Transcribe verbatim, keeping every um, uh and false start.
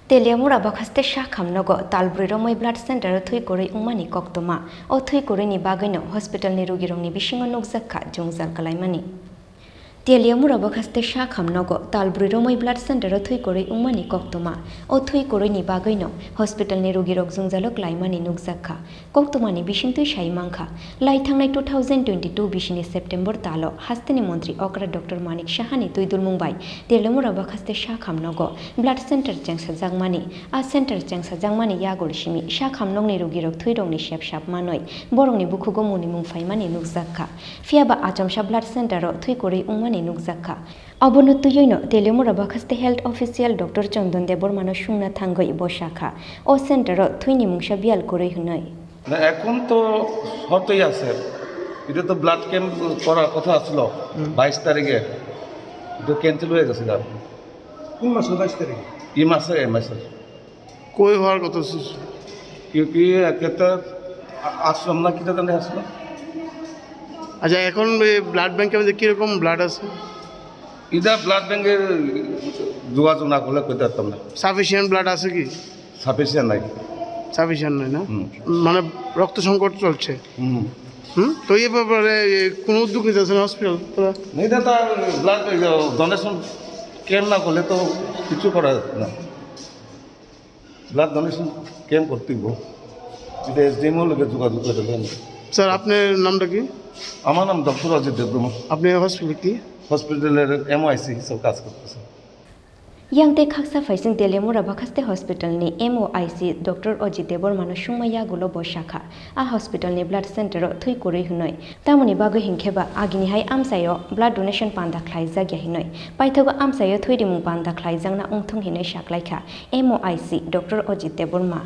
Teliamura Bakhaste Sakham nogo talbrwi romwi blood center o thwi kwrwi wngmani koktwma. O thwi kwrwini bagwino hospital ni rugirokni bisingo nukjak kha jwngjal kwlaimani. Teliamura Bakhaste Sakham nogo talbrwi romwi blood center o thwi kwrwi wngmani koktwma. O thwi kwrwini bagwino hospital ni rugirok jwngjalo kwlaimani nukjak kha. Koktwmani bisingtwi sai mankha, lai thangnai two thousand twenty-two bisini September talo hasteni montri okra Doctor Manik Sahani twidulmung bai Teliamura Bakhaste Sakham nogo blood center chengsajakmani. A center chengsajakmani yagul simi Sakham nokni rugirok thwirokni sepsap manwi borokni bukhugo munimung phaimani nukjak kha. Phiyaba achomsa blood center o thwi kwrwi wngmani nukjak kha. Obono twiwino Teliamura Bakhaste Health Official Doctor Chondon Debbarmano sungna thangwi bo sakha, o center o thwini mungsa biyal kwrwi hwnwi. না, এখন তো হতেই আছে। এটা তো blood camp করার কথা ছিল হুম। বাইশ তারিখে, এটা ক্যান্সেল হয়ে গেছে। আর কোন মাসের বাইশ তারিখ? এই মাসে, এই মাসে। কই হওয়ার কথা ছিল? কি কি একটা আ-, আসলাম না, কিটা জানি আসলাম। আচ্ছা, এখন এই ব্লাড ব্যাংকের মধ্যে কিরকম ব্লাড আছে? এটা ব্লাড ব্যাংকের যোগাযোগ না করলে করতে পারতাম না। সাফিসিয়েন্ট ব্লাড আছে কি? সাফিসিয়েন্ট নাই। সাফিসিয়েন্ট নাই না? হুম। মানে রক্ত সংকট চলছে। হুম। হুম? তো এই ব্যাপারে কোনো উদ্যোগ নিতে আছে না হসপিটাল? এটা তো আর ব্লাড ডোনেশন ক্যাম্প না করলে তো কিছু করা যাবে না। ব্লাড ডোনেশন ক্যাম্প করতে হইব। এটা এসডিএমও লোকে যোগাযোগ করে দেবেন। স্যার, আপনার নামটা কি? আমার নাম ডক্টর অজিত দেববর্মা। আপনি হসপিটাল কি? হসপিটালের এমওআইসি হিসেবে কাজ করতেছে। Yang tei khaksa phaising Teliamura Bakhaste Hospital ni M O I C Doctor Ojit Debbarma no sungma yagulo bo sakha, a hospital ni blood center o thwi kwrwi hwnwi. Tamoni bagwi hinkhe ba agini hai amchai o blood donation panda khlaijak ya hinwi. Paithago amchai o thwi rimung panda khlaijakna wngthung hinwi saklaikha M O I C Doctor Ojit Debbarma.